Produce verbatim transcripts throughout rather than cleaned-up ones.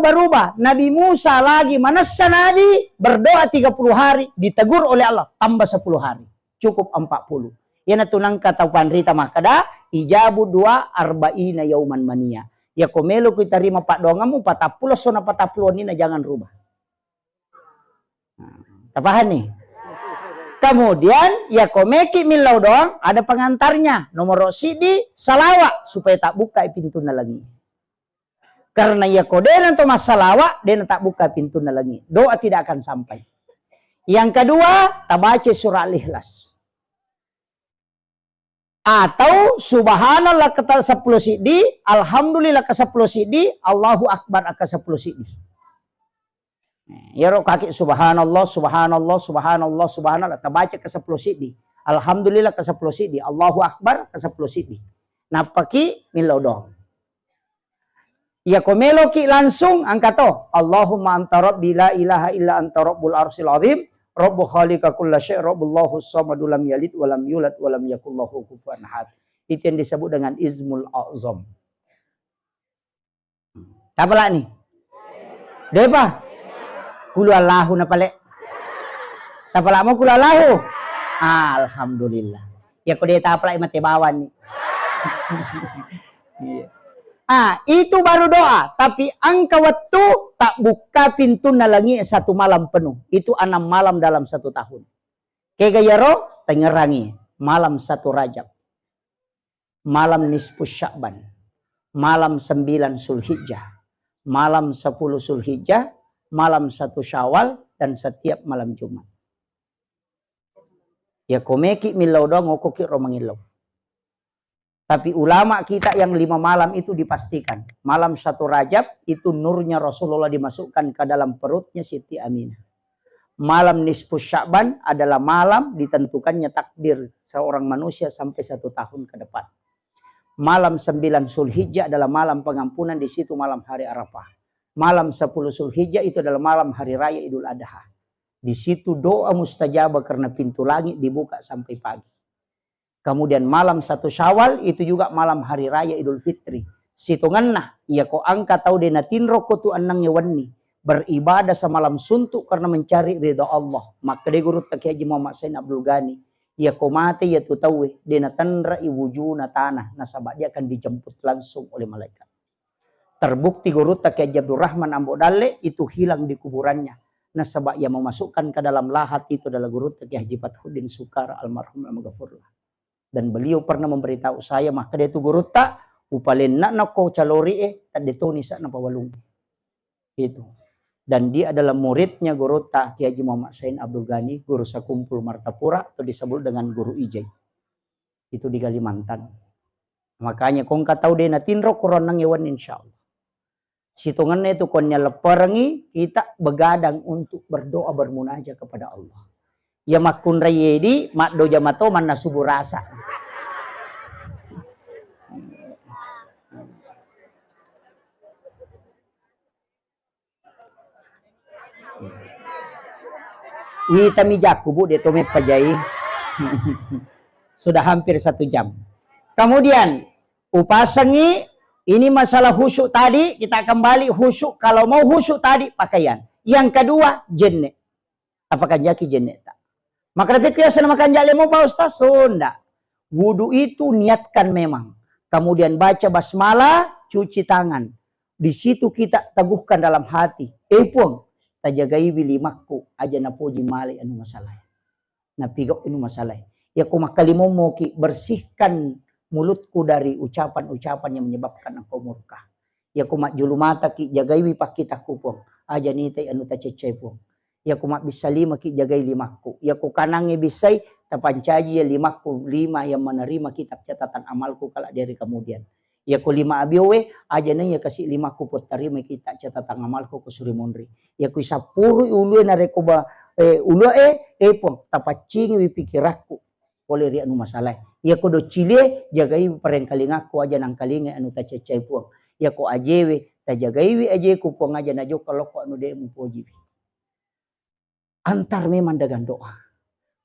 berubah. Nabi Musa lagi manessa nabi, berdoa tiga puluh hari, ditegur oleh Allah, tambah sepuluh hari. Cukup empat puluh. Iyanatu nangka tau panrita makkeda, "Ijabu dua arba'ina yauman mania." Iyako melo ku tarima paddoangemmu, patappulo sona patappulo wenninna, jangan rubah. Nah, tapahang ni? Kemudian, iyako meki millau doang, ada pengantarnya. Nomor siddi, salawat, supaya tabbukkai pintunna langi. Karena iyako de' nato massalawat, de' natabbukka pintunna langi. Doa tidak akan sampai. Yang kedua, tabaca surah Al-Ikhlas. Atau subhanallah ke sepuluh siddi, alhamdulillah ke sepuluh siddi, Allahu Akbar ke sepuluh siddi. Nah, iyaro kaki subhanallah, subhanallah, subhanallah, subhanallah, tabaca ke sepuluh siddi. Alhamdulillah ke sepuluh siddi, Allahu Akbar ke sepuluh siddi. Nappaki millau doang. Iyako meloki langsung angka to, "Allahumma anta rabbi la ilaha illa anta rabbul arsyil azim, rabbu khaliqa kulla syai, rabbullahu samadu lam yalid walam yulad walam yakul lahu kufuwan ahad." Itu yang disebut dengan Ismul A'zam. Tapalani? Depa? Kulu Allahu napale. Tapalamo kulu Allahu? Alhamdulillah. Iyako de' tapalai mate bawang ni. Iya. Ah, itu baru doa. Tapi angka wettu tabbukka pintunna langi satu malam penuh. Itu enam malam dalam satu tahun. Kega iyaro? Tangerangi malam satu Rajab, malam nisfu Sya'ban, malam sembilan Zulhijjah, malam sepuluh Zulhijjah, malam satu Syawal, dan setiap malam Jumat. Iyako meki millau doang, okoki ro mangillau. Tapi ulama kita yang lima malam itu dipastikan. Malam satu Rajab itu nurnya Rasulullah dimasukkan ke dalam perutnya Siti Aminah. Malam nisfu Sya'ban adalah malam ditentukannya takdir seorang manusia sampai satu tahun ke depan. Malam sembilan Zulhijjah adalah malam pengampunan, di situ malam hari Arafah. Malam sepuluh Zulhijjah itu adalah malam hari raya Idul Adha. Di situ doa mustajabah karena pintu langit dibuka sampai pagi. Kemudian malam satu Syawal itu juga malam hari raya Idul Fitri. Sitongenna, iyako angka tau de' natinro ko tu ennengnge wenni, beribadah semalam suntuk karena mencari ridha Allah. Makkeda gurutta Kiai Haji Muhammad Sain Abdul Ghani, iyako mate iyatu tauwe, de' natenrai wujuna tanah, nasaba dia akan dijemput langsung oleh malaikat. Terbukti gurutta Kiai Haji Abdurrahman Ambo Dalle itu hilang di kuburannya. Nasaba yang memasukkan ke dalam lahat itu adalah gurutta Kiai Haji Fathuddin Sukara almarhum almaghfurlah. Dan beliau pernah memberitahu saya, makkeda tu gurutta, "Upalenna nako calori e, tadde toni sa napawalung." Itu. Dan dia adalah muridnya gurutta Kiai Haji Muhammad Sain Abdul Ghani, guru Sakumpul Martapura, atau disebut dengan Guru Ijai. Itu di Kalimantan. Makanya ko engka tau de' natinro ko ro ennengnge wenni, insyaallah. Sitongenna itu ko nia lepperengi, kita begadang untuk berdoa, bermunajat kepada Allah. Iya makkunrai edi, maddoja mato manna subuh rasa. Witami jakku, Bu, de' to meppa jai. Sudah hampir satu jam. Kemudian, upasengi, ini masalah khusyuk tadi, kita kembali khusyuk. Kalau mau khusyuk tadi, pakaian. Yang kedua, jenne. Apa kanjaki jenneta? Maka tapi biasa nama kanjale mau, Pak Ustaz? Sonda. Wudu itu niatkan memang. Kemudian baca basmalah, cuci tangan. Di situ kita teguhkan dalam hati, "Eh Puang, tajagaiwi limakku, aja napoji male anu masalah. Napigau anu masalah." Iyako makkalimommoki, "Bersihkan mulutku dari ucapan-ucapan yang menyebabkan Engkau murka." Iyako majjulu mataki, jagaiwi pakkitakku, Puang. Aja nitai anu taceccai, Puang. Iyako mabbissa limaki, jagai limakku. Iyako kanangnge bissai, tapancaji iya limakku, lima yang menerima kitab catatan amalku kala dari kemudian. Iyako lima abiowe, aja naiya kasi limakku, Puang, tarimai kitab catatan amalku ko suri monri. Iyako isappurui ulue narekko ba, eh, ulue, eh, Puang, tapaccingiwi pikirakku pole ri anu masalae. Iyako doccilie, jagai parengkalingakku, aja nangkalingai anu taceccai, Puang. Iyako ajewe, tajagaiwi ajeku, Puang, aja najokka lokko anu de' mupojiwi. Antar memang dengan doa.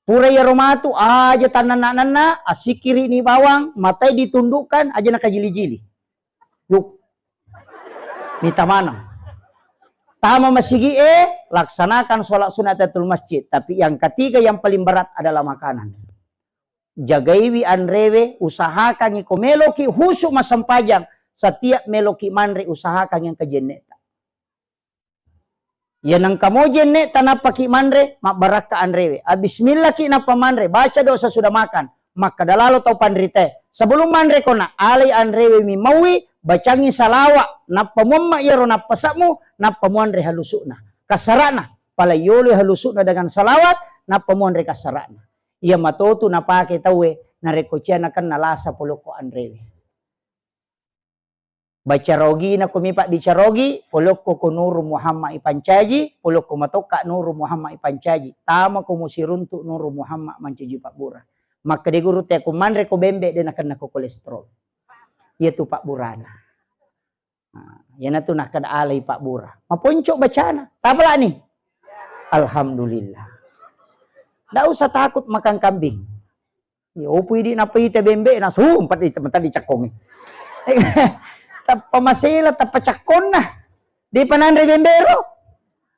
Pura iyaro matu, aja tannanna-nanna, assikkiri'ni bawang, matai ditundukkan, aja nakajili-jili. Yuk. Mita maneng. Tama masigi e, laksanakan sholat sunat tahiyatul masjid. Tapi yang ketiga yang paling berat adalah makanan. Jagaiwi anrewe, usahakangi ko meloki khusyuk massempajang, setiap meloki manre usahakan yang kejenne'ta. Iya nengka mo jenne'ta nappaki manre, mabbarakka anrewe. A, bismillahki nappa manre, baca doa sesudah makan. Makkeda lalo tau panritae, sebelum manre kona, alai anrewe mi mauwi, bacangi salawa, nappa muamma iyaro nappasa'mu, nappa muanre halusu'na. Kassara'na, pala yoloi halusu'na dengan salawat, nappa muanre kassara'na. Iya matotu napake tauwe, narekko cia nakenna lasa polokko anrewe. Baca rogina ko mi pabbicara ogi, polokko ko Nuru Muhammad ipancaji, polokko matokka Nuru Muhammad ipancaji, tama ko musiruntu Nuru Muhammad mancaji pabbura. Makkeda guru te ko manre ko bembe de nakenna ko kolesterol. Iya tu pabburana. Nah, iyanatu nakkeda alai pabbura. Maponco bacana. Tapalani. Alhamdulillah. Ndak usah takut makan kambing. Iya, opo idi nappa ita bembe na sumpat di tempat dicakkongi. Tappa masela, tappa cakkonna. Di pananre bembe ro.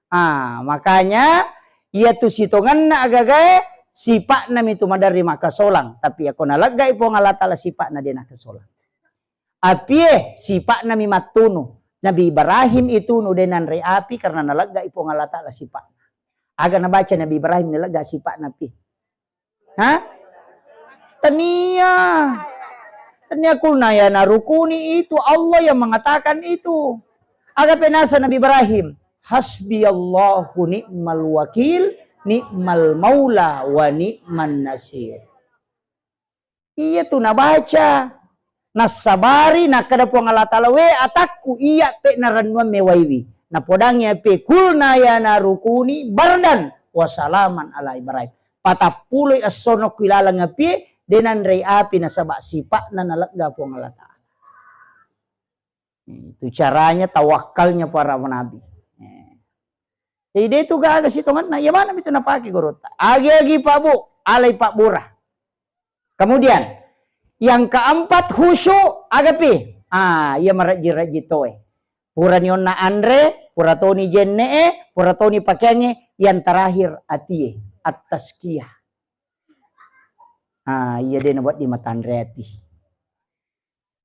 Ah, makanya iya tu sitonganna agagae sipa'na mi tu maderri makkasolang. Tapi ako naleggai Puang Allah Taala sipa'na de nakkasolang. Apie sipa'na mi mattunu. Nabi Ibrahim itunu de nanre api karena naleggai Puang Allah Taala sipa'na. Aga nabaca Nabi Ibrahim nalegga sipa'na pi. Hah? Tania. Tania kulna ya narukuni itu Allah yang mengatakan itu. Aga penasa Nabi Ibrahim. Hasbi Allahu ni'mal wakil, ni'mal maula wa ni'man nasir. Iya tu nabaca. Nassabari nakkeda Puang Allah Taala, "We atakku, iya pe narennuang mewaiwi." Napodangi api, "Kulna ya narukuni bardan wa salaman ala Ibrahim." Patappuloi essona ku ilaleng api, de nanrei api nasaba sipa'na nalegga Puang Allah Taala. Itu caranya tawakkalnya para nabi. Eh. Jadi de tu gaga sitonganna, iya maneng itu napake gorotta. Agi-agi Pak Bu, alai pabbura. Kemudian yang keempat khusyuk agapi. Ah, iya marejji-rejji toe. Purani onna anre, pura toni jenne'e, pura toni pakeangnge, yang terakhir atie, at-tazkiyah. Ah, iya de nawedding matanre ati.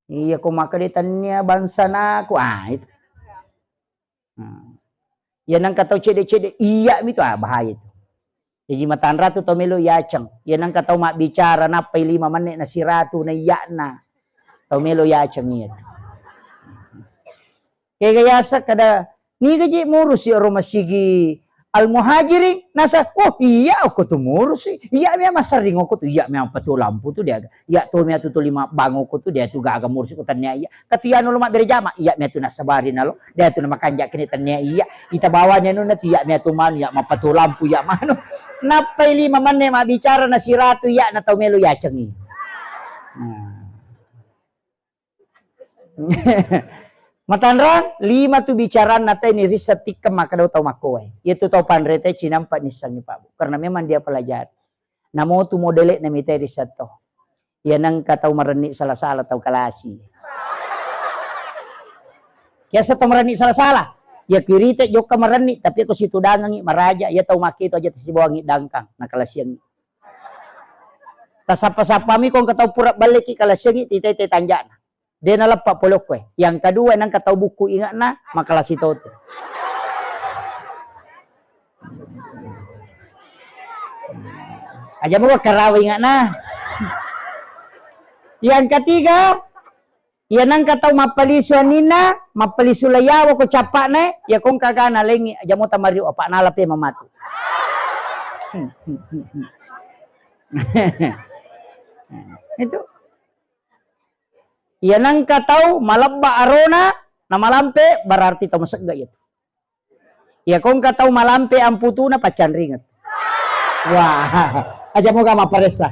Iya ko makkeda tennia bangsanaku, ah itu. Nah. Iya nengka tau cedde-cedde, iya mi tu, ah bahaya itu. Jadi matanra tu tau melo yaceng. Iya nengka tau mabbicara nappai lima menne na siratu na iya'na. Tau melo yaceng iya tu. Kega yaseng kada niga je murusi ro masigi Al Muhajirin nasa, oh iya okko tu murusi, iya mea masering okko tu, iya mea patu lampu tu dia, iya to mea tu tuli mabbang okko tu dia tu gaga murusi ko tennia iya, katu iya nolo mabbere jama, iya mea tu nasabari nalo, dia tu na makanja kini tennia iya, ita bawa ni anu na tu iya mea tu manu, iya mapatu lampu, iya manu, nappai lima menne mabbicara na siratu iya na tau melo yacengi. Nah. Matanrang, lima tu bicaranna tau ni risseng tikkeng makkeda tau makkowae. Iya tu tau panre te cinampa nissengi Pak Bu. Karena memang dia pelajari. Namo tu modele na mitai risseng to. Iya nengka tau marenni sala-sala tau kalasi. Kiasa tau marenni sala-sala. Iya kirite jokka marenni, tapi ko situdangengi maraja, iya tau makke tu aja tasibawangi dangkang, na kalasiangi. Tasappa-sappami ko engka tau pura balleki kalasiangi titete tanjana. De naleppa polokkoe. Yang kedua nengka tau bukku ingatna makalasi totu. Aja mo karawa ingatna. Yang ketiga, iya nengka tau mappalisu aninna, mappalisu layawa ko cappa'na, iya kong kagana lengi, aja mo tamariu apa nala pe mamatu. Itu. Iya nengka tau malebba arona, na malampe, berarti tau masegga iya tu. Iya ko engka tau malampe amputuna paccanringeng. Wah, aja moga mapparessa.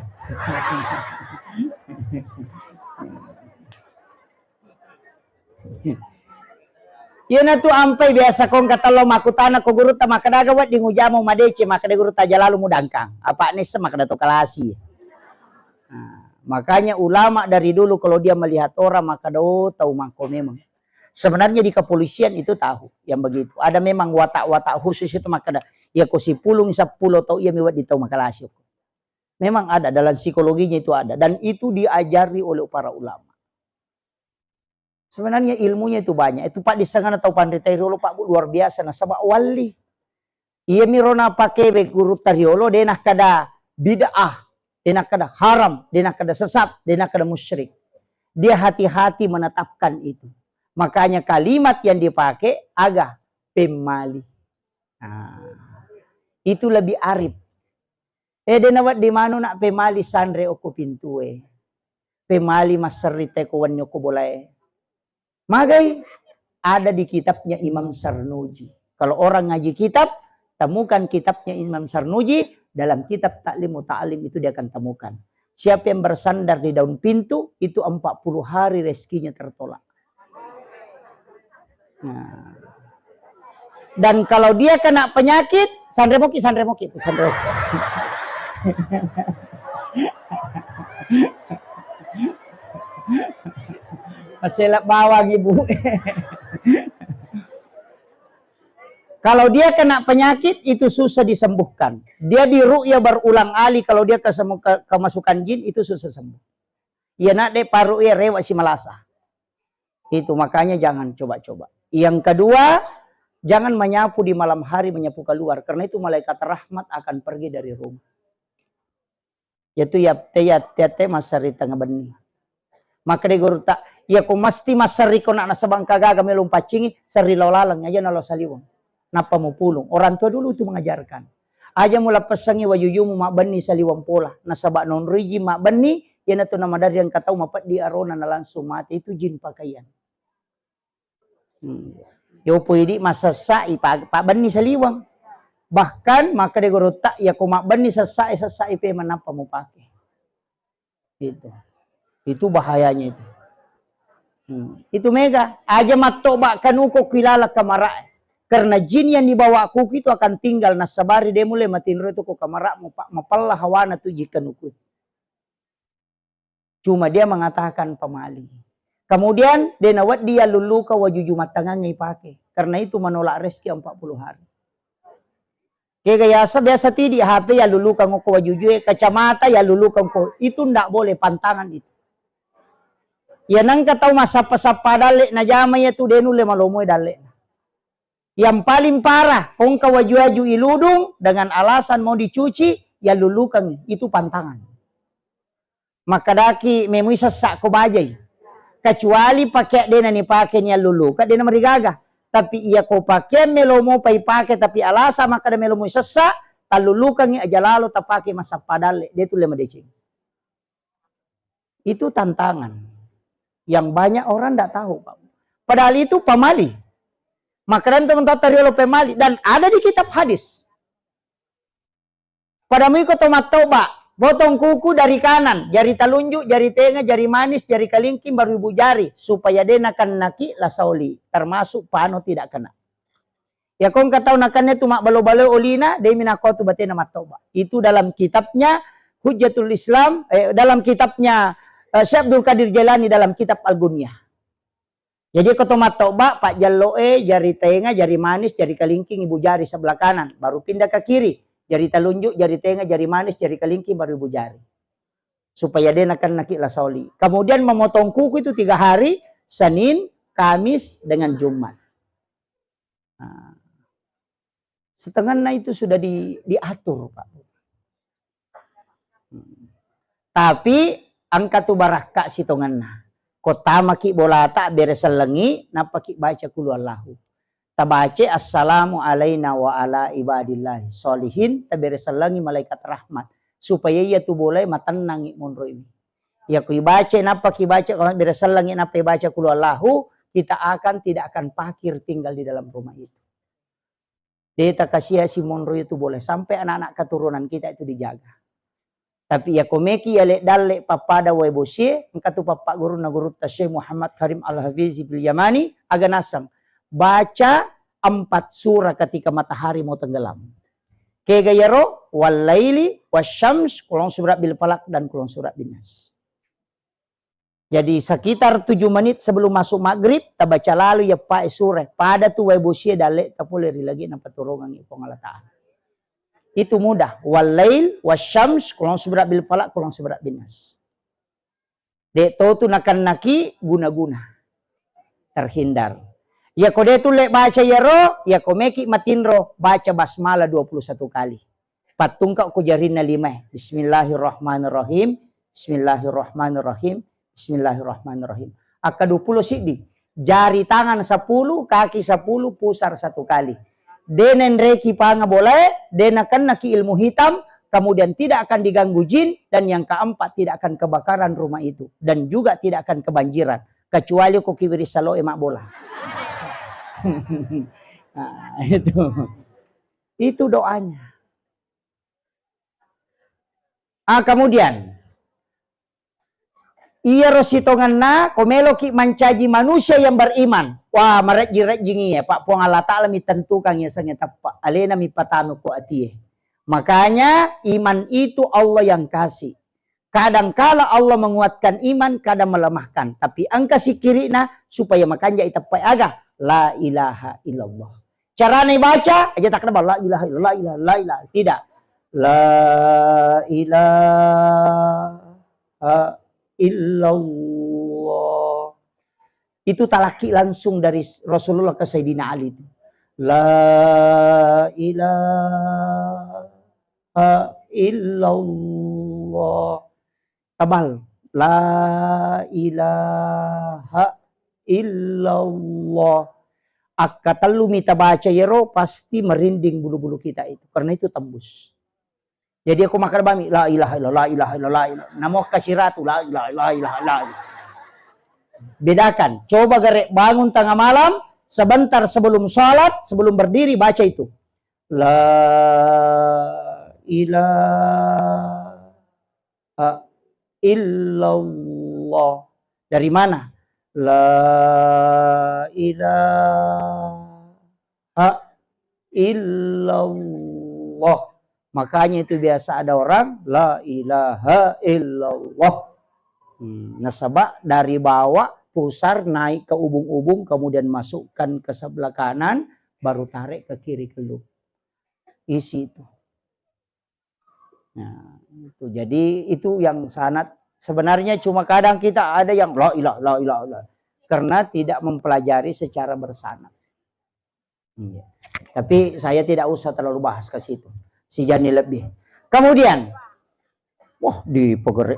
Iyanatu ampai biasa ko engka tello makkutana ko gurutta, makkeda aga wedding ujama madeceng, makkeda gurutta aja lalo mudangkang. Apa nisseng makkeda to kalasi. Nah, makanya ulama dari dulu kalau dia melihat orang makkeda, oh, tau mangko memang. Sebenarnya di kepolisian itu tahu yang begitu. Ada memang watak-watak khusus itu makkeda, iya ko sipulung seppulo tau iya mi wedding tau makalasi. Memang ada, dalam psikologinya itu ada dan itu diajari oleh para ulama. Sebenarnya ilmunya itu banyak. Itu Pak, di sana tau panritai riolo Pak, Bu, luar biasa nasaba walli. Iya miro napakewe gurutta riolo, de nakkeda bid'ah, de nakkeda haram, de nakkeda sesat, de nakkeda musyrik. Dia hati-hati menetapkan itu. Makanya kalimat yang dipakai aga pemmali. Nah, itu lebih arif. Eh, de nawedding manu nak pemali sanre okko pintue. Pemali masserri teko wenni okko bolae. Magai? Ada di kitabnya Imam Sarnuji. Kalau orang ngaji kitab, temukan kitabnya Imam Sarnuji, dalam kitab Taklim Muta'alim itu dia akan temukan. Siapa yang bersandar di daun pintu, itu empat puluh hari rezekinya tertolak. Nah. Dan kalau dia kena penyakit, sanre moki, sanre moki, sanre moki. Masela bawang, Ibu. Kalau dia kena penyakit, itu susah disembuhkan. Dia diruqyah berulang kali, kalau dia kesemu-, ke-, kemasukan jin, itu susah sembuh. Iya nak de paruq iya rewa si malasa. Itu makanya jangan coba-coba. Yang kedua, jangan menyapu di malam hari, menyapu keluar, karena itu malaikat rahmat akan pergi dari rumah. Yaitu ya, te ya, te, te masserri tengnga benni. Makkeda gurutta, iya ko mesti masserri ko nak nasaba engka gaga melo mpaccingi, serri lao laleng aja nalo saliweng. Nappa mupulung. Orang tua dulu itu mengajarkan. Aja mulappessangi wajujumu mabbenni saliweng pola. Nasaba nonroi jin mabbenni, iyanatu namaderri engka tau mapeddi arona na langsung mate, itu jin pakaian. Hmm. Yopo idi masessa i pa-, pabbenni saliweng. Bahkan makkeda gurutta, iya ko mabbenni sessa e, sessa i pemeng nappa mupake. Itu. Itu bahayanya itu. Hmm. Itu mega. Aja mattoba kanuko kilala kamara. Karena jin yang dibawa kuku itu akan tinggal nasabari de mulle matinro itu ko kamara, mapa-, mapella hawana tu jikanuku. Cuma dia mengatakan pamali. Kemudian de nawedding yallulluka wajuju mattangangnge ipake. Karena itu menolak rezeki empat puluh hari. Kega yasa biasa tidi H P yallulukang ko wajujue, kacamata yallulukang ko, itu ndak boleh, pantangan itu. Iya nengka tau massappa-sappa dalle najama iya tu de nulle malomoe dalle. Yang paling parah, kongka waju-waju iludung dengan alasan mau dicuci, yallulukangngi, itu pantangan. Makkedaki memui sessa ko bajai. Kecuali pakeang dena nipake ni alluluka, dena marigaga. Tapi iya ko pakeang melo mopa ipake, tapi alasa makkeda melo moi sessa, tallulukangngi aja lalo tapake massappa dalle, de tulle madeceng. Itu tantangan yang banyak orang ndak tahu, Pak. Padahal itu pamali. Makkedang teman-teman riolo pemali dan ada di kitab hadis. Pada muiko to mattoba, potong kuku dari kanan, jari talunjuk, jari tenga, jari manis, jari kalingking, baru ibu jari, supaya de nakennaki la saoli, termasuk pano tidak kena. Ya ko engka tau nakenna tu mabbalo-balo olina, de minakko tu batena mattoba. Itu dalam kitabnya Hujjatul Islam, eh, dalam kitabnya, eh, Syekh Abdul Qadir Jailani dalam kitab Al-Gunyah. Jadi ko to mattoba, pajjalloe, jari tenga, jari manis, jari kalingking, ibu jari sebelah kanan, baru pindah ke kiri, jari telunjuk, jari tenga, jari manis, jari kalingking, baru ibu jari. Supaya de nakennaki la saoli. Kemudian memotong kuku itu tiga hari, Senin, Kamis, dengan Jumat. Nah, setengahnya itu sudah di-, diatur, Pak. Hmm. Tapi engka tu barakka sitongenna. Ko tamaki bolata, bere sellengi, nappaki baca kulu Allahu. Tabace assalamu alaina wa ala ibadillahi sholihin, tabere sellengi malaikat rahmat. Supaya iya tu bolae matennangi monroiwi. Iya ku ibaca, nappaki baca, kalau bere sellengi nappa ibaca kulu Allahu, kita akan tidak akan pakir tinggal di dalam rumah itu. De takasia simonro itu boleh sampai anak-anak keturunan kita itu dijaga. Tapi iya ko meki iya le dalle pappada wae bosie, engka tu pappa gurunna gurutta Syekh Muhammad Karim Al-Hafizi fil Yamani, aga naseng, baca empat surah ketika matahari mau tenggelam. Kega yaro, wal laili, wasyams, kulong surat bil falak dan kulong surat bin nas. Jadi sekitar tujuh menit sebelum masuk maghrib, tabaca lalu ya Pak sure. Pada tu wae bosie dalle tapole ri lagi napaturungangi Puang Allah Ta'ala. Itu mudah. Wal lail wasyams, kulong seberat bil falak, kulong seberat bin nas. Dek to tu nakennaki guna-guna. Terhindar. Ya ko de tulle baca yaro, ya ko meki matinro, baca basmalah dua puluh satu kali. Pattungka ko jarinna limae. Bismillahirrahmanirrahim. Bismillahirrahmanirrahim. Bismillahirrahmanirrahim. Akka dua puluh siddi. Jari tangan sepuluh, kaki sepuluh, pusar satu kali. De nenreki panga bolae, de nakennaki ilmu hitam, kemudian tidak akan diganggu jin, dan yang keempat tidak akan kebakaran rumah itu, dan juga tidak akan kebanjiran, kecuali ko kiwiri saloe mabbola. Nah, itu. Itu doanya. Ah, kemudian, iyaro sitongenna, ko meloki mancaji manusia yang beriman. Wah, marejjing-rejjing iya, Pak. Puang Allah Ta'ala mi tentukan iya sengnge teppa. Alena mi patanu ko atie. Makanya, iman itu Allah yang kasih. Kadang kala Allah menguatkan iman, kadang melemahkan. Tapi engka sikkiri'na supaya makanjai teppai aga? La ilaha illallah. Carana ibaca, aja takna la ilaha illallah, la ilaha, la ilaha. Tidak. La ilaha illallah. Itu talaki langsung dari Rasulullah ke Sayyidina Ali itu. La ilaha illallah. Tabal. La ilaha illallah. Akka tellu mi tabaca yero, pasti merinding bulu-bulu kita itu. Karena itu tembus. Jadi aku makkeda bami, la ilaha illallah, la ilaha illallah, la ilaha. Namo kasiratu, la ilaha, la ilaha, la ilaha. Bedakan. Coba gare bangun tengah malam, sebentar sebelum sholat, sebelum berdiri, baca itu. La ilaha illallah. Dari mana? La ilaha illallah. Makanya itu biasa ada orang, la ilaha illallah. Hmm, nasaba dari bawah pusar naik ke ubung-ubung, kemudian masukkan ke sebelah kanan, baru tarik ke kiri, kellu. Isi itu. Nah, itu. Jadi itu yang sanad. Sebenarnya cuma kadang kita ada yang la ilaha, la ilaha, la. Karena tidak mempelajari secara bersanad. Iya. Tapi saya tidak usah terlalu bahas ke situ. Si Jani lebih. Kemudian, wah, di pegere.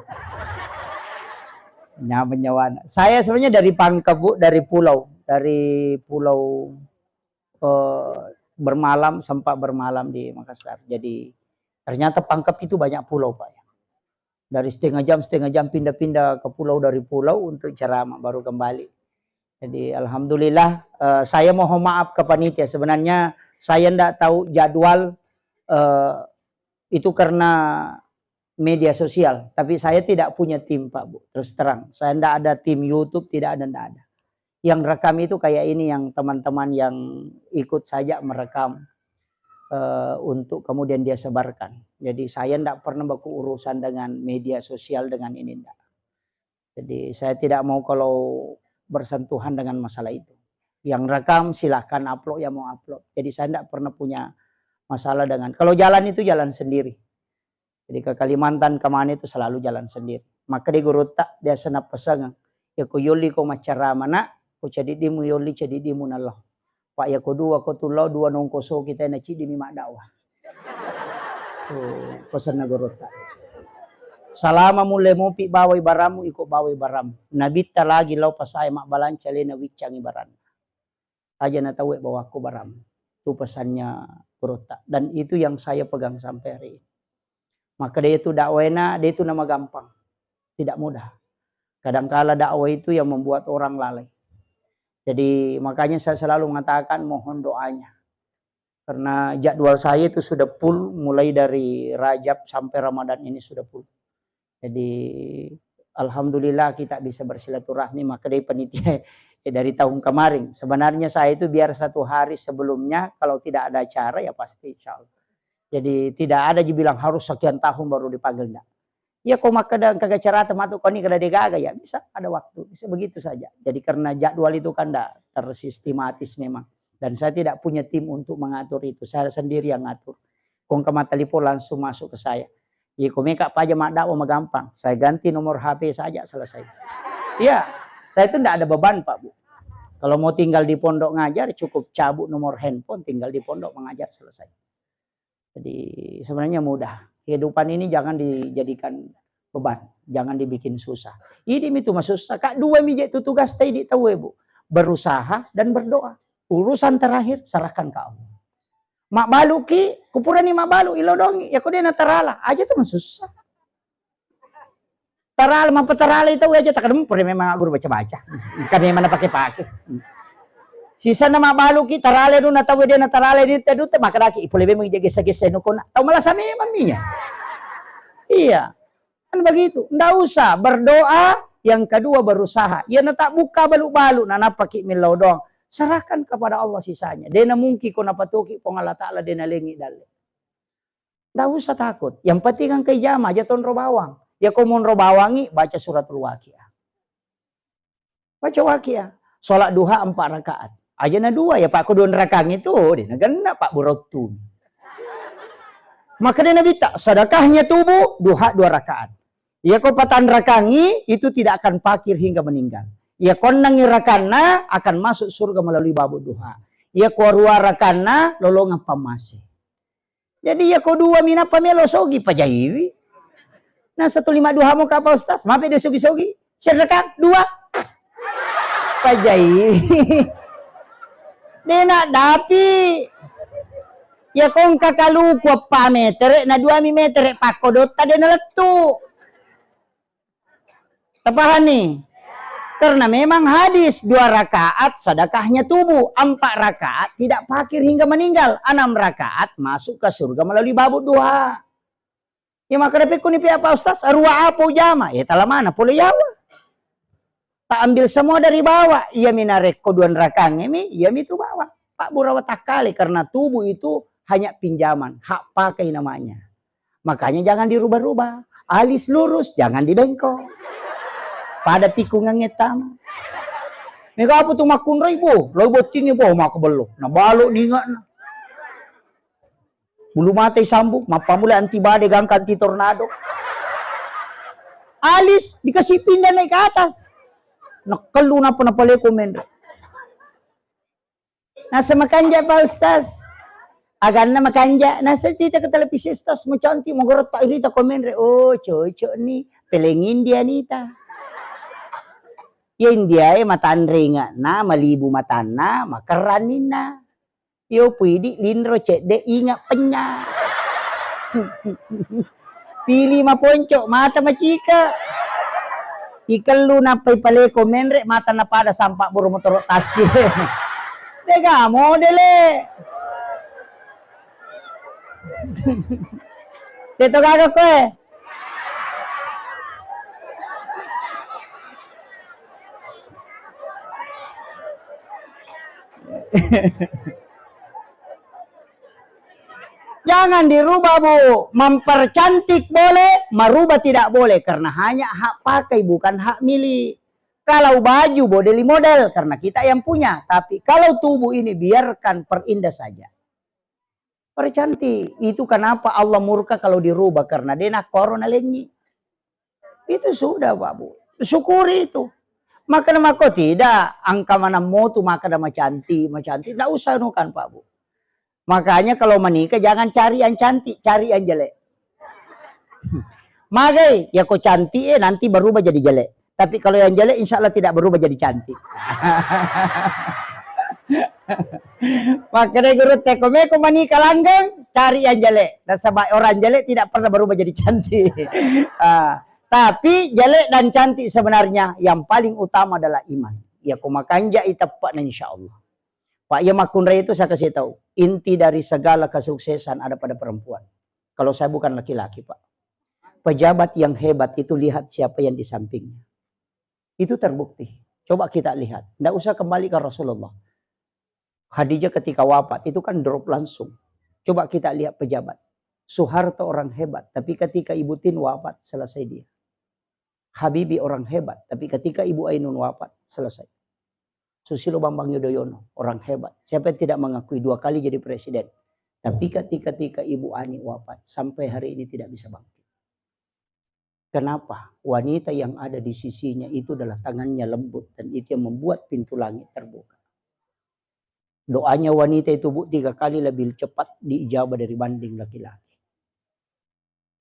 Nyaman nyawana. Saya sebenarnya dari Pangkep, Bu, dari pulau, dari pulau, eh, bermalam, sempat bermalam di Makassar. Jadi ternyata Pangkep itu banyak pulau, Pak, ya. Dari setengah jam, setengah jam pindah-pindah ke pulau, dari pulau untuk ceramah, baru kembali. Jadi alhamdulillah, eh, saya mohon maaf ke panitia. Sebenarnya saya ndak tahu jadwal, eh, itu karena media sosial. Tapi saya tidak punya tim, Pak, Bu. Terus terang, saya ndak ada tim YouTube, tidak ada, ndak ada. Yang rekam itu kayak ini, yang teman-teman yang ikut saja merekam, eh, untuk kemudian dia sebarkan. Jadi saya ndak pernah baku urusan dengan media sosial, dengan ini, ndak. Jadi saya tidak mau kalau bersentuhan dengan masalah itu. Yang rekam silahkan upload, yang mau upload. Jadi saya ndak pernah punya masalah dengan, kalau jalan itu jalan sendiri. Jadi ke Kalimantan kemana itu selalu jalan sendiri. Maka di gurutta biasa napasengeng, ya ko yolli ko maccarama nak, ko cediddimu yolli cediddimu nallo. Pak, ya ko dua ko tullo, dua nongkoso kita na ciddimi maddakwah. Tuh, pesanna gurutta. Salama mulle mopi bawai baramu, iko bawai baramu. Nabitta lagi lao pasae mabbalanca lena wiccangi baranna. Aja na tauwe bawakko baramu. Itu pesannya gurutta. Dan itu yang saya pegang sampai hari ini. Maka dia itu dakwena, dia itu nama gampang. Tidak mudah. Kadangkala dakwah itu yang membuat orang lalai. Jadi makanya saya selalu mengatakan mohon doanya. Karena jadwal saya itu sudah full, mulai dari Rajab sampai Ramadan ini sudah full. Jadi alhamdulillah kita bisa bersilaturahmi, maka dari panitia, ya, dari tahun kemarin. Sebenarnya saya itu biar satu hari sebelumnya, kalau tidak ada acara ya pasti insya Allah. Jadi tidak ada dibilang harus sekian tahun baru dipanggil, enggak. Iya, ko makkeda engka gacarata matu koni kada degaga, ya bisa ada waktu, bisa begitu saja. Jadi karena jadwal itu kan ndak tersistematis memang. Dan saya tidak punya tim untuk mengatur itu, saya sendiri yang ngatur. Ko engka mattelepon langsung masuk ke saya. Iya, ko meka paja maddakwah magampang, saya ganti nomor H P saja, selesai. Iya, saya itu ndak ada beban, Pak Bu. Kalau mau tinggal di pondok ngajar, cukup cabut nomor handphone, tinggal di pondok mengajar, selesai. Jadi sebenarnya mudah. Kehidupan ini jangan dijadikan beban, jangan dibikin susah. Idi mitu masussa, Kak, dua mi je tu tugas ta idi tau, Bu. Berusaha dan berdoa. Urusan terakhir serahkan ke Allah. Mabbaluki, kupurani mabbalu, ilodongi, ya ko de natarala, aja tu masussa. Tarala, mappatarala itu aja tak ada pura memang guru baca-baca. Kan memang pakai-pakai. Sisana mabbaluki, tarala duna tau dia natarala ini tadu te makadaki, ipole memang gessa-gessa nukona. Tau malasa memang minya. Iya. Kan begitu. Ndak usah berdoa, yang kedua berusaha. Ya nata buka balu-balu, nanapaki millau doang. Serahkan kepada Allah sisanya. Dena mungkin ko napatoki Puang Allah Ta'ala dena lengi dalle. Ndak usah takut. Yang penting engka ijama aja tonro bawang. Ya ko monro bawangi, baca suratul Waqiah. Baca Waqiah. Sholat duha empat rakaat. Aja na dua ya, Pak, ko dua rakaat itu, oh, dena genna, Pak, burottu. Maka dia Nabi tak, sedekahnya tubuh, duha dua rakaat. Iya ko patan rakangi, itu tidak akan pakir hingga meninggal. Iya ko ennengi rakanna akan masuk surga melalui babu duha. Iya ko rua rakanna lolongang pammase. Jadi iya ko dua minappa melo sogi pajaiwi. Nah, satu lima duha mo kapa Ustaz, mape dia sogi-sogi. Sedekah dua. Pajaiwi. Dena dapi. Ya ko engka kaluku eppa metere, na dua mi metere pakko dotta dena lettu. Tapahani? Karena memang hadis dua rakaat sedekahnya tubuh, empat rakaat tidak pakir hingga meninggal, enam rakaat masuk ke surga melalui babu duha. Ya maka dapikku ni pihak Pak Ustaz, arua apa ujama? Ya tala mana pole yawa. Tak ambil semua dari bawah. Iya minarekko dua rakange mi, iya mi tu bawah. Pak burawa takkale karena tubuh itu hanya pinjaman, hak pakai namanya. Makanya jangan dirubah-rubah. Alis lurus, jangan dibengkok. Pada tikungannya tama. Mega apa tu makkunrai, bo? Lo bottingi, bo, maka bello. Nah, balo ninga na. Bulu mata isambung, mappamula anti badai, gangka anti tornado. Alis dikasih pindah naik ke atas. Nakkellu napa napaleko menre. Nasa makanja, Pak Ustaz. Aganna makanja. Nasa tita ke televisi, Ustaz, mau cantik, mau gerot, tak irita komen re. Oh, cocok nih. Peleng India nita. Ya India e matanre inga na, malibu matanna, makerraninna. Yo puidi linro cedde inga penya. Pili maponco, mata macika. Ikellu nappai paleko menre, mata napada sampak buru motoro tasi. Dega modele. Teto gaga koe. Jangan dirubah, Bu. Mempercantik boleh, merubah tidak boleh. Karena hanya hak pakai, bukan hak milik. Kalau baju, boleh dimodel, karena kita yang punya. Tapi kalau tubuh ini, biarkan, perindah saja. Percantik. Itu kenapa Allah murka kalau dirubah, karena de nakkoro nalengi. Itu sudah, Pak Bu. Syukuri itu. Maka mako tidak, angka manammo tu maka ada macantik, macantik. Tidak usah nukan, Pak Bu. Makanya kalau menikah jangan cari yang cantik, cari yang jelek. Magai, ya ko cantik eh nanti berubah jadi jelek. Tapi kalau yang jelek insya Allah tidak berubah jadi cantik. Makanya guru teko meko menikah langgeng, cari yang jelek. Nasaba orang jelek tidak pernah berubah jadi cantik. Ah, tapi jelek dan cantik sebenarnya yang paling utama adalah iman. Ya ko makanja iteppa na insya Allah. Pak, ya makkunrai itu saya kasih tahu. Inti dari segala kesuksesan ada pada perempuan. Kalau saya bukan laki-laki, Pak. Pejabat yang hebat itu lihat siapa yang di sampingnya. Itu terbukti. Coba kita lihat. Ndak usah kembali ke Rasulullah. Khadijah ketika wafat, itu kan drop langsung. Coba kita lihat pejabat. Soeharto orang hebat, tapi ketika Ibu Tin wafat, selesai dia. Habibie orang hebat, tapi ketika Ibu Ainun wafat, selesai. Susilo Bambang Yudhoyono orang hebat. Siapa yang tidak mengakui, dua kali jadi presiden? Tapi ketika, ketika Ibu Ani wafat, sampai hari ini tidak bisa bangkit. Kenapa? Wanita yang ada di sisinya itu adalah tangannya lembut dan itu yang membuat pintu langit terbuka. Doanya wanita itu, Bu, tiga kali lebih cepat diijabah dibanding laki-laki.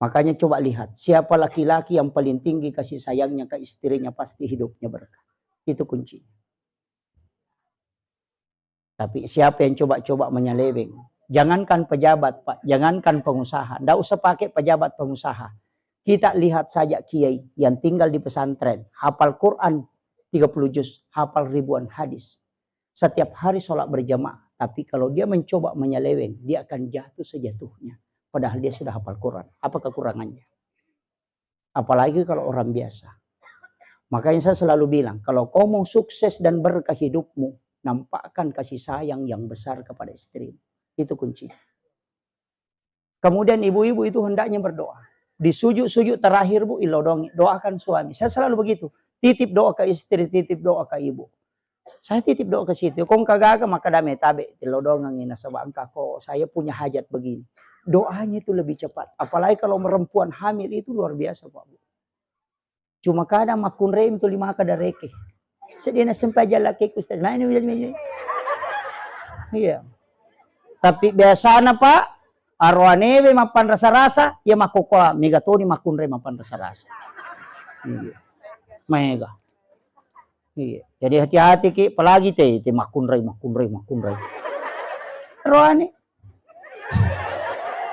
Makanya coba lihat, siapa laki-laki yang paling tinggi kasih sayangnya ke istrinya, pasti hidupnya berkah. Itu kuncinya. Tapi siapa yang coba-coba menyeleweng? Jangankan pejabat, Pak, jangankan pengusaha. Ndak usah pakai pejabat pengusaha. Kita lihat saja kiai yang tinggal di pesantren, hafal Quran tiga puluh juz, hafal ribuan hadis. Setiap hari sholat berjamaah. Tapi kalau dia mencoba menyeleweng, dia akan jatuh sejatuhnya. Padahal dia sudah hafal Quran. Apa kekurangannya? Apalagi kalau orang biasa. Makanya saya selalu bilang, kalau kau mau sukses dan berkah hidupmu, nampakkan kasih sayang yang besar kepada istrimu. Itu kuncinya. Kemudian ibu-ibu itu hendaknya berdoa. Di sujud-sujud terakhir, Bu, ilodongi, doakan suami. Saya selalu begitu. Titip doa ke istri, titip doa ke ibu. Saya titip doa ke situ. Kong kagaga maka dame tabe, tilodongengi nasaba engka ko saya punya hajat begini. Doanya itu lebih cepat. Apalagi kalau perempuan hamil itu luar biasa, Pak, Bu. Cuma kadang makkunrei tuli maka dareke. Sedena sempat jalan ke Ustaz. Nah, ini, ini, ini. Iya. Tapi biasana, Pak, aroanewe mappanrasa-rasa, ya makkokoa, mega toni makkunrei mappanrasa-rasa. Iya. Mega. Iya. Jadi hati-hati ki, apalagi te, te makkunrei, makkunrei, makkunrei. Roane.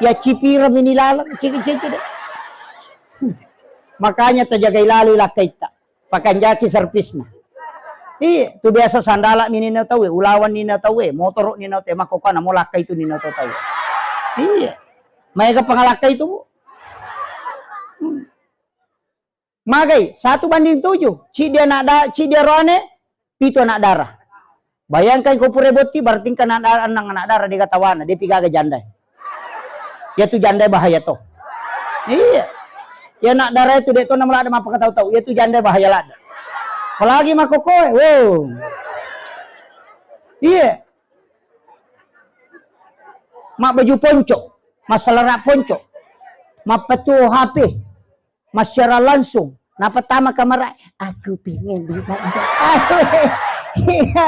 Ya cipira mini lalang, ciki-ciki deh. Makanya tajagai lalu lakkaitta. Pakanjaki servisna. Iya, tu biasa sandala mini na tauwe, ulawan ni na tauwe, motoro ni na tauwe, makkokoa namo lakkai tu ni na tauwe. Iya. Maega pangalakkai tu, Bu. Hmm. Magai, satu banding tujuh. Ciddi anak da-, ciddi aroane, pitu anak dara. Bayangkan ko pura botti, berarti engka anak dara, enneng anak dara, dega tawana, depi gaga janda. Iya tu janda bahaya to. Iya. Ya anak dara itu dek to namala ada mapakatau-tau. Iya tu janda bahaya ladde. Apalagi makkokoe, wow. Iya. Mabbaju ponco, massalara ponco, mappatuo H P, massiaran langsung, napattama kamara, "Aku pengen dimanja." Iya.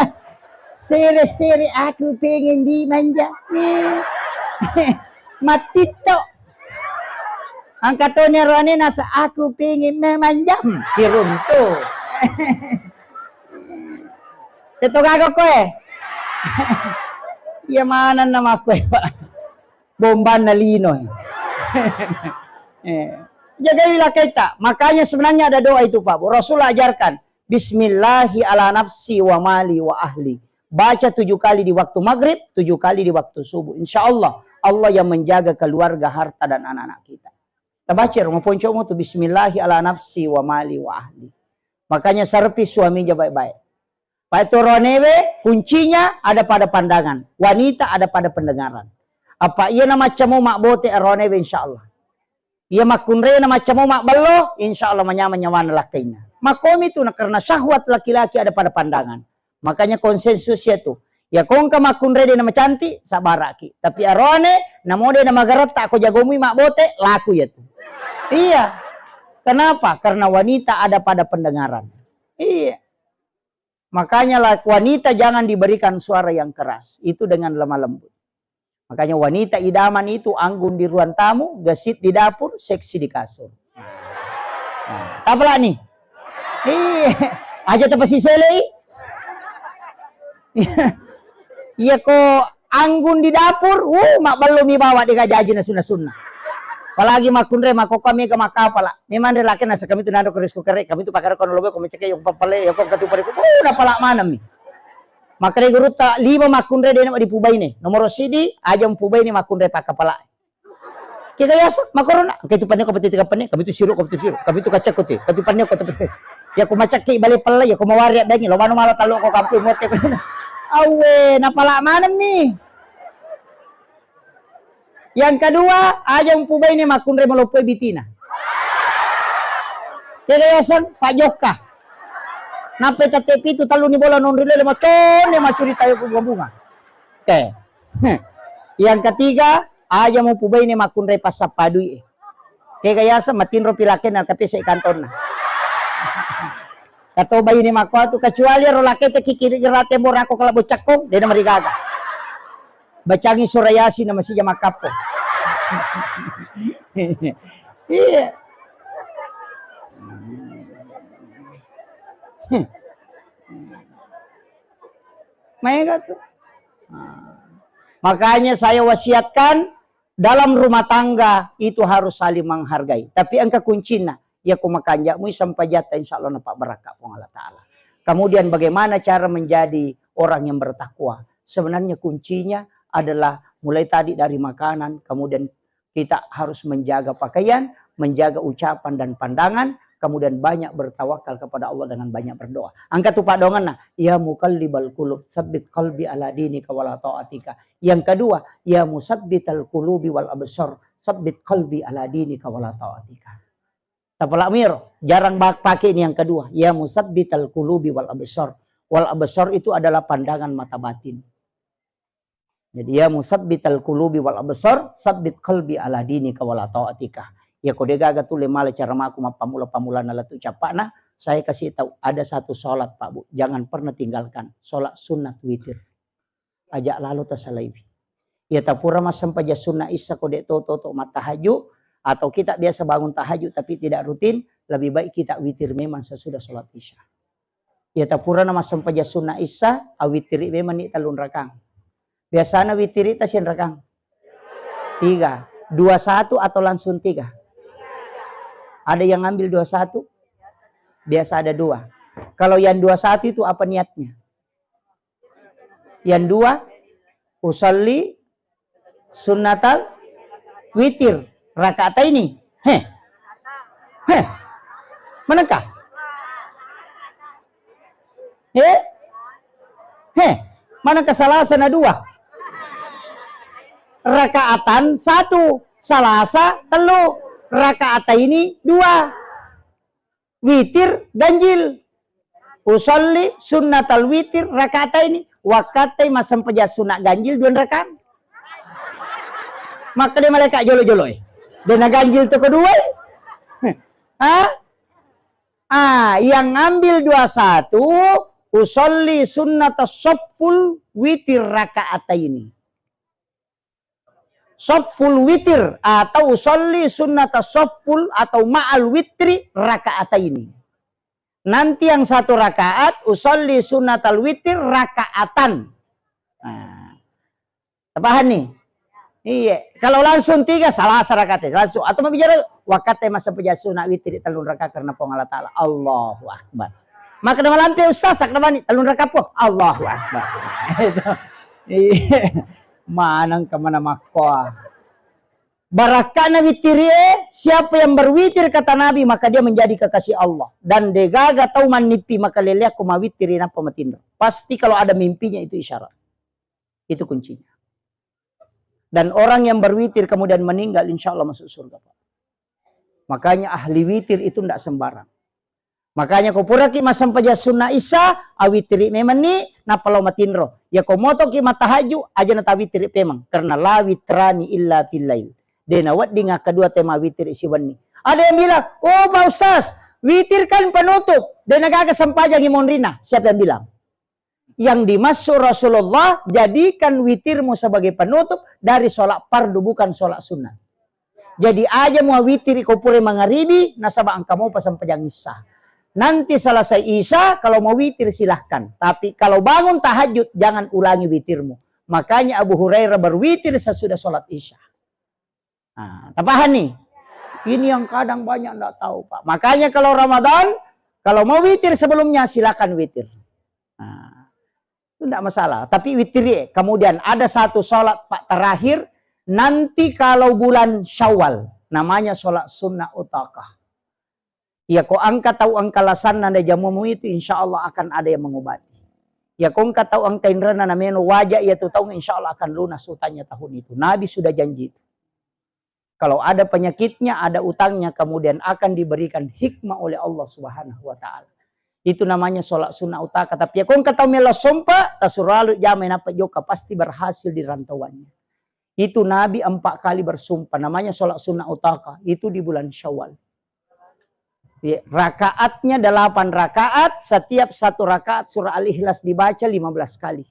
Sere-sere, "Aku pengen dimanja." Mattitto. Angka toni aroane nasa, "Aku pengen memanja." Hmm, siruntu. Teto gaga koe. Iya manenna makkoe, Pak. Bombanna lino. Eh, jagai lakkaita. Makanya sebenarnya ada doa itu, Pak. Rasul ajarkan, "Bismillahi ala nafsi wa mali wa ahli." Baca tujuh kali di waktu maghrib, tujuh kali di waktu subuh. Insya Allah, Allah yang menjaga keluarga, harta, dan anak-anak kita. Tabaca ro, maponcomu tu, "Bismillahi ala nafsi wa mali wa ahli." Makanya servis suaminya baik-baik. Paetoronewe kuncinya ada pada pandangan, wanita ada pada pendengaran. Apa iya na maccamu mabbote aronewe, insya Allah. Iya makkunrai na maccamu mabbello, insya Allah manyameng nyawana lakkainna. Makomi tu na karena syahwat laki-laki ada pada pandangan. Makanya konsensus ya tu. Ya kongka makkunrai de na macanti, sabaraki. Tapi arone, namo de na magaretta ko jagomui mabbote, laku ya tu. Iya. Kenapa? Karena wanita ada pada pendengaran. Iya. Makanya la-, wanita jangan diberikan suara yang keras. Itu dengan lemah lembut. Makanya wanita idaman itu anggun di ruang tamu, gesit di dapur, seksi di kasur. Nah, tapalani. Iya, aja tapasiselei. Iya ko anggun di dapur, uh, mabbellomi bawa de gajaji na sunna-sunna. Apalagi makkunrai, makkokko mega makkapala. Memang re laki nasa kami tu nado ke risko kere, kami tu pakar kono lobe ko meceke yo pappale yo ko katu pare ko. Uh, napala maneng mi. Makkedai gurutta, lima makkunrai de na dipubaine. Nomoro sidi, aja mupubaine makkunrai pakkapala. Kega yasa, makorona, engka itu panne ko peti tiga panne, kami tu siru, kami tu siru, kami tu kacak ko te, kami tu panne ko tepe. Ya ko macakki bale pella, ya ko mawari addangi, lo manu mala tallo ko kampung mote ko. Awe, napala maneng mi. Yang kedua, aja mupubaine makkunrai maloppoe bitina. Kega yaseng, Pak Jokka. Nappai tette pitu, telluni bola nonri lele, maconne macurita bunga-bunga. Oke. Yang ketiga, aja mupubaine makkunrai passappa dui'e. Kega yaseng, matinro pilakenna, tapi sei kantonna. Kato baine makkuatu, kecuali ro lakete kikiri rate morako kala bocakkong, dena marigaga. Bacangi sura Yasin na masija makkappo. Iya. Maega tuh. Nah. Makanya saya wasiatkan, dalam rumah tangga itu harus saling menghargai. Tapi engka kuncinna, yako makanja'mui sempajatta, insya Allah napabbarakka Puang Allah Ta'ala. Kemudian bagaimana cara menjadi orang yang bertakwa? Sebenarnya kuncinya adalah mulai tadi dari makanan, kemudian kita harus menjaga pakaian, menjaga ucapan dan pandangan, kemudian banyak bertawakal kepada Allah dengan banyak berdoa. Engka tu paddoangenna, "Ya muqallibal qulub, tsabbit qalbi ala dinika wala ta'atika." Yang kedua, "Ya musabbital qulubi wal absar, tsabbit qalbi ala dinika wala ta'atika." Tapalak miro, jarang bak-, pakai ini yang kedua, "Ya musabbital qulubi wal absar." Wal absar itu adalah pandangan mata batin. Jadi, "Ya musabbital qulubi wal absar, tsabbit qalbi ala dinika wala ta'atika." Ya, ko degaga tuli mala cara maku mappammula-pammulana lettu cappa'na, saya kasih tahu, ada satu sholat, Pak Bu, jangan pernah tinggalkan, sholat sunat witir. Aja lalo tasalaiwi. Ya, tapura massempajang sunna Isya ko de to toto mattahajud, atau kita biasa bangun tahajud tapi tidak rutin, lebih baik kita witir memang sesudah sholat Isya. Iya, tapurana massempajang sunna Isya, awittiri memang ni tellung rakang. Biasana wittiri ta siang rakang? Tiga. Dua satu atau langsung tiga? Ada yang ngambil dua satu? Biasa ada dua. Kalau yang dua satu itu apa niatnya? Yang dua, usalli sunnatal witir rakaat ini. Heh. Heh. Manengka? Heh. Heh. Manengka Salasa na dua? Rakaatan satu, Salasa tellu, rakaat ini dua. Witir ganjil. Usalli sunnatal witir rakataini. Wakkattai massempajang sunna ganjil dua rakang. Makkeda malaika jolo-jolo e, de na ganjil to kedua e. Ha? Ah, yang ngambil dua satu, usalli sunnata soppul witir rakaataini. Soppul witir atau usolli sunnata soppul atau ma'al witri rakaataini. Nanti yang satu rakaat usolli sunnatal witir rakaatan. Nah, terpaham nih? Iya, kalau langsung tiga, Salasa rakaat, langsung. Atau mau bicara, wakkattai massempajang sunna witri tellung rakaat karena Puang Allah Ta'ala. Allahu Akbar. Maka nama lampe ustaz, sak namani tellung rakaat po. Allahu Akbar. Itu. Iya. Maneng kemana makkoa. Barakkana witirie, siapa yang berwitir kata Nabi, maka dia menjadi kekasih Allah. Dan degaga tau mannipi makaleleakko mawitiri nappa matinro. Pasti kalau ada mimpinya itu isyarat. Itu kuncinya. Dan orang yang berwitir kemudian meninggal, insya Allah masuk surga, Pak. Makanya ahli witir itu ndak sembarang. Makanya ko puraki massempajang sunna Isya, awitiri memenni, nappa lao matinro. Ya ko motoki mattahajju, aja natawitiri pemeng, karena la witrani illa fil lail. De nawedding akkadua te mawitiri siwenni. Ada yang bilang, "Oh, Pak Ustaz, witir kan penutup, de nagaga sempajangi monrina." Siapa yang bilang? Yang dimaksud Rasulullah, jadikan witirmu sebagai penutup dari sholat fardu, bukan sholat sunnah. Jadi aja mua witiri ko pura mangaribi, nasaba engka mopa sempajang Isya. Nanti selesai Isya, kalau mau witir silahkan. Tapi kalau bangun tahajud, jangan ulangi witirmu. Makanya Abu Hurairah berwitir sesudah sholat Isya. Nah, tapaham nih? Ini yang kadang banyak ndak tahu, Pak. Makanya kalau Ramadan, kalau mau witir sebelumnya, silakan witir. Nah, itu ndak masalah. Tapi witir ya. Kemudian ada satu sholat, Pak, terakhir, nanti kalau bulan Syawal, namanya sholat sunnah utakah. Iya, ko engka tau engka lasanna na jamumu itu, insya Allah akan ada yang mengobati. Iya, ko engka tau engka inrana na meno waja iya tu taung, insya Allah akan lunas utangnya tahun itu. Nabi sudah janji itu. Kalau ada penyakitnya, ada utangnya, kemudian akan diberikan hikmah oleh Allah Subhanahu wa Ta'ala. Itu namanya sholat sunnah utaka. Tapi ya, kong kata melo sompa, tasuralu jama napa joka, pasti berhasil di rantauannya. Itu Nabi empat kali bersumpah, namanya sholat sunnah utaka. Itu di bulan Syawal. Ya, rakaatnya delapan rakaat, setiap satu rakaat surah Al-Ikhlas dibaca lima belas kali.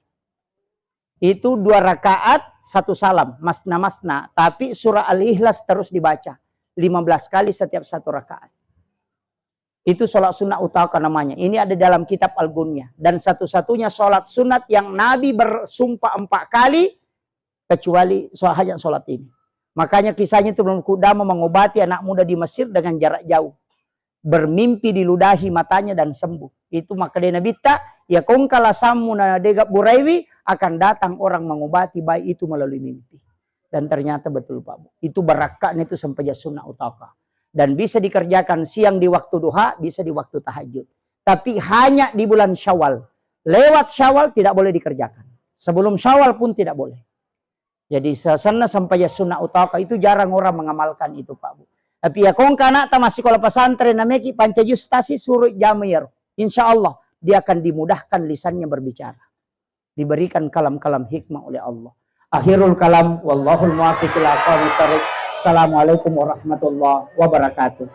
Itu dua rakaat, satu salam, masna-masna. Tapi surah Al-Ikhlas terus dibaca lima belas kali setiap satu rakaat. Itu sholat sunnah utaka namanya. Ini ada dalam kitab Al-Gunyah. Dan satu-satunya sholat sunat yang Nabi bersumpah empat kali, kecuali so-, hanya sholat ini. Makanya kisahnya itu belum kudama mengobati anak muda di Mesir dengan jarak jauh. Bermimpi diludahi matanya dan sembuh. Itu maka dia Nabi ta, ya kongkala sammu na dega buraiwi, akan datang orang mengobati baik itu melalui mimpi. Dan ternyata betul, Pak Bu. Itu barakatnya itu sempajang sunnah utaka. Dan bisa dikerjakan siang di waktu duha, bisa di waktu tahajud. Tapi hanya di bulan Syawal. Lewat Syawal tidak boleh dikerjakan. Sebelum Syawal pun tidak boleh. Jadi, sa-, senna sempajang sunnah utaka itu jarang orang mengamalkan itu, Pak Bu. Tapi ya kongka anakta massikola pesantren, nameki panca juz tasi, suruh jama iyaro. Insya Allah, dia akan dimudahkan lisannya berbicara. Diberikan kalam-kalam hikmah oleh Allah. Akhirul kalam, wallahul muwaffiq ila aqwamit thariq. Assalamualaikum warahmatullahi wabarakatuh.